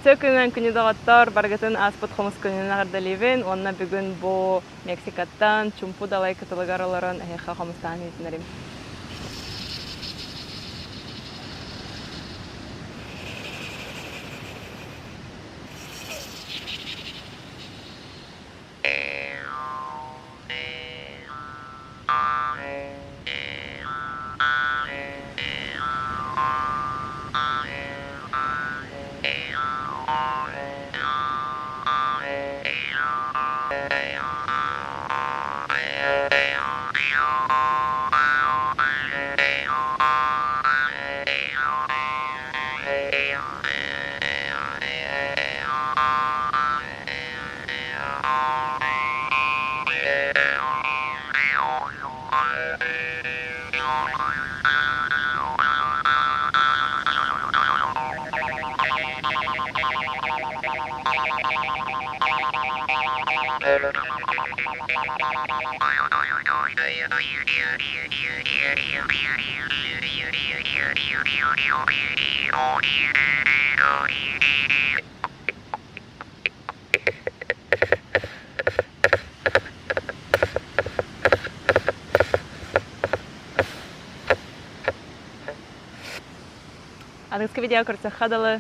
Үтүө күнүнэн күнү доҕоттор, барыгытын ааспыт хомус күнүнэн эҕэрдэлиибин уонна бүгүн бу Мексикаттан Чумпу далай кытылыгар олорон эһиэхэ хомустаан иһитиннэрим. Аныгыскы видео көрсөххө дылы.